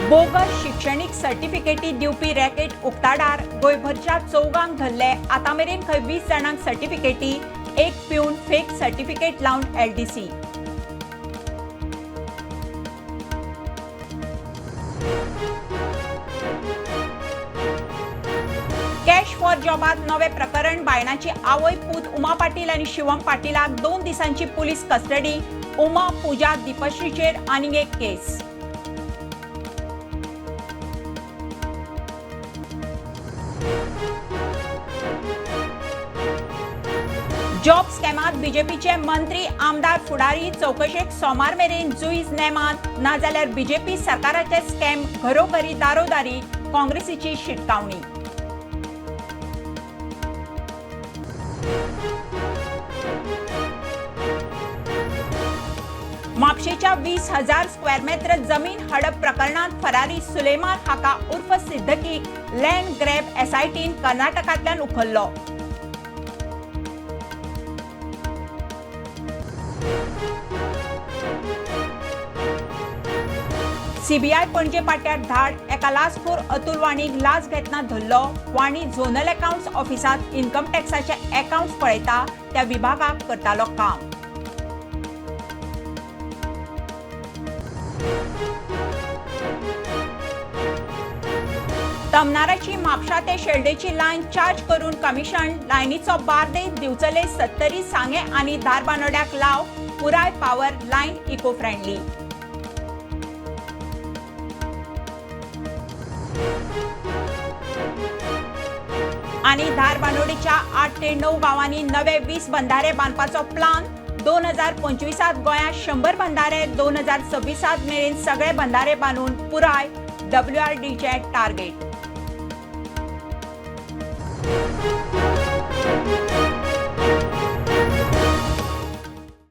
Bogus शिक्षणीक सर्टिफिकेटी दिवपी racket उक्ताडार. गोंयभरच्या चौगांक धरले. आतां मेरेन खंय 20 जाणांक सर्टिफिकेटी. एक प्यून फेक सर्टिफिकेट लावन एलडीसी. कॅश फॉर जॉबात नवे प्रकरण. बायणाची आवय पूत उमा पाटील आनी शिवम पाटीलाक 2 दिसांची पुलीस कस्टडी. उमा, पूजा, दीपश्रीचेर आनीक एक केस. जॉब स्कॅमात बीजेपीचे मंत्री, आमदार, फुडारी चौकशेक सोमार मेरेन जुईज नेमात. नाजाल्यार बीजेपी सरकाराचे स्कॅम घरोघरी, दारोदारी, काँग्रेसीची शिटकावणी. म्हापशेच्या 20,000 स्क्वेअर मेत्र जमीन हडप प्रकरणात फरारी सुलेमान हाका उर्फ सिद्दकीक लँड ग्रॅब एसआयटीन कर्नाटकांतल्यान उखल्लो. सीबीआय पणजे पाट्यार धाड. एका लाचखोर अतुल वाणीक लाच घेतना धरलो. वाणी झोनल अकाउंट्स ऑफिसांत इन्कम टॅक्साचे अकाउंट्स पळयता, त्या विभागाक करतालो काम. तमनाराची म्हापशा ते शेल्डेची लायन चार्ज करून कमिशन. लायनीचो बार्देस, दिवचले, सत्तरी, सांगें आनी धारबानोड्याक लाव. पुराय पावर लायन इको फ्रेंडली. आनी धारबानोडीच्या 8 ते 9 गांवांनी नवे 20 बंधारे बांदपाचो प्लान. 2025 गोंयांत 100 बंधारे, 2026 मेरेन सगळे बंधारे बांदून पुराय, डब्ल्यूआरडीचें टार्गेट.